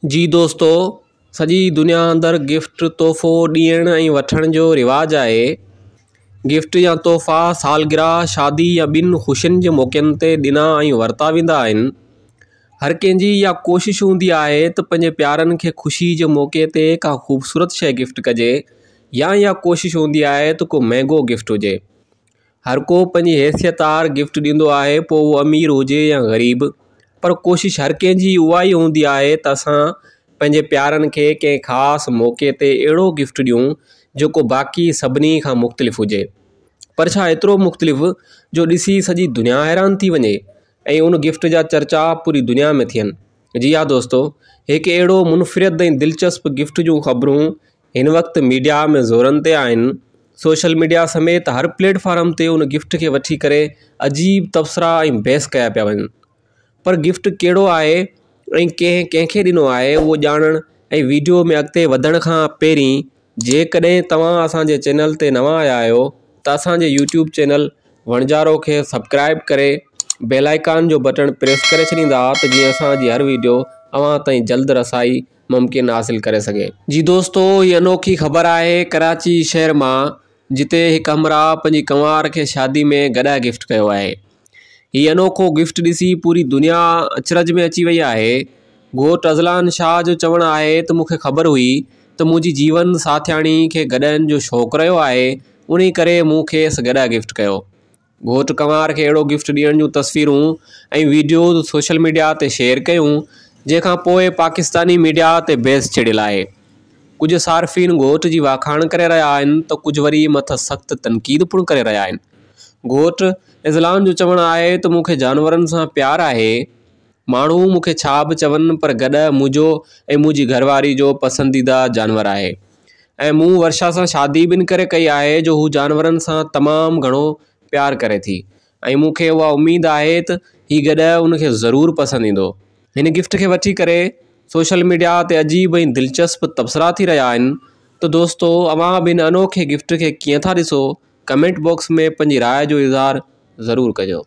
جي دوستو سڄي دنيا اندر گفٽ تحفو ڏيڻ ۽ وٺڻ جو رواج آهي. گفٽ يا تحفا سالگرهه، شادي يا ٻين خوشين جي موقعن تي ڏنا ۽ ورتا ويندا آهن. هر ڪنهن جي اها ڪوشش هوندي آهي ته پنهنجي پيارن کي خوشي جي موقعي تي ڪا خوبصورت شيء گفٽ ڪجي يا اها ڪوشش هوندي آهي ته ڪو مهنگو گفٽ هجي. هر ڪو پنهنجي حيثيت آهر گفٽ ڏيندو آهي پوء اهو امير هجي يا غريب پر ڪوشش هر ڪنهن جي اها ئي هوندي آهي ته اسان پنهنجي پيارن کي ڪنهن خاص موقعي تي اهڙو گفٽ ڏيون جيڪو باقي سڀني کان مختلف هجي پر ڇا ايترو مختلف جو ڏسي سڄي دنيا حيران ٿي وڃي ۽ ان گفٽ جا چرچا پوري دنيا ۾ ٿين جي ها دوستو هڪ اهڙو منفرد ۽ دلچسپ گفٽ جون خبرون هن وقت ميڊيا ۾ زورن تي آهن، سوشل ميڊيا سميت هر پليٽ فارم تي ان گفٽ کي وٺي ڪري عجيب تبصرا ۽ بحث ڪيا پيا وڃن پر گفٽ ڪهڙو آهي ۽ ڪنهن ڪنهن کي ڏنو آهي اهو ڄاڻڻ ۽ ويڊيو ۾ اڳتي وڌڻ کان پهرين جيڪڏهن توهان اسان جي چينل تي نوان آيا آهيو ته اسان جي يوٽيوب چينل وڻجارو کي سبڪرائب ڪري بيل آئيڪان جو بٽڻ پريس ڪري ڇڏيندا ته جيئن اسان جي هر ويڊيو اوهان تائين جلد رسائي ممڪن حاصل ڪري سگهي. جي دوستو هي انوکي خبر آهي ڪراچي شهر مان جتي هڪ همراهه پنهنجي ڪنوار کي شادي ۾ گڏهه گفٽ ڪيو آهي. هي انوکو گفٽ ڏسي پوري دنيا اچرج ۾ اچي وئي آهي. گهوٽ اذلان شاهه جو چوڻ آهي ته مون کي خبر هئي ته منهنجي جيون ساٿياڻي کي گڏهن جو شوق رهيو آهي انهي ڪري مون کيس گڏهه گفٽ ڪيو. گهوٽ ڪنوار کي اهڙو گفٽ ڏيڻ جون تصويرون ۽ وڊيوز سوشل ميڊيا تي شيئر ڪيون جنهن کان پوء پاڪستاني ميڊيا تي بحث ڇڙيل آهي. ڪجهه صارفين گهوٽ جي واکاڻ ڪري رهيا آهن ته ڪجهه وري مٿس سخت تنقيد پڻ ڪري رهيا آهن. گهوٽ اذلان جو چوڻ آهي ته مون کي جانورن سان پيار آهي، ماڻهو مون کي ڇا به چون پر گڏهه منهنجو ۽ منهنجي گهرواري جو پسنديده جانور آهي ۽ مون ورشا سان شادي به ان ڪري ڪئي آهي جو هو جانورن سان تمام گهڻو پيار ڪري ٿي ۽ مون کي اها اميد آهي ته هي گڏهه ان کي ضرور پسند ايندو. هن گفٽ کي وٺي ڪري سوشل ميڊيا تي عجيب ۽ دلچسپ تبصرا ٿي رهيا آهن ته دوستو اوهان به هن انوکي گفٽ کي ڪيئن ٿا ڏسو ڪمينٽ باڪس ۾ پنهنجي راء جو اظهار ضرور ڪجو.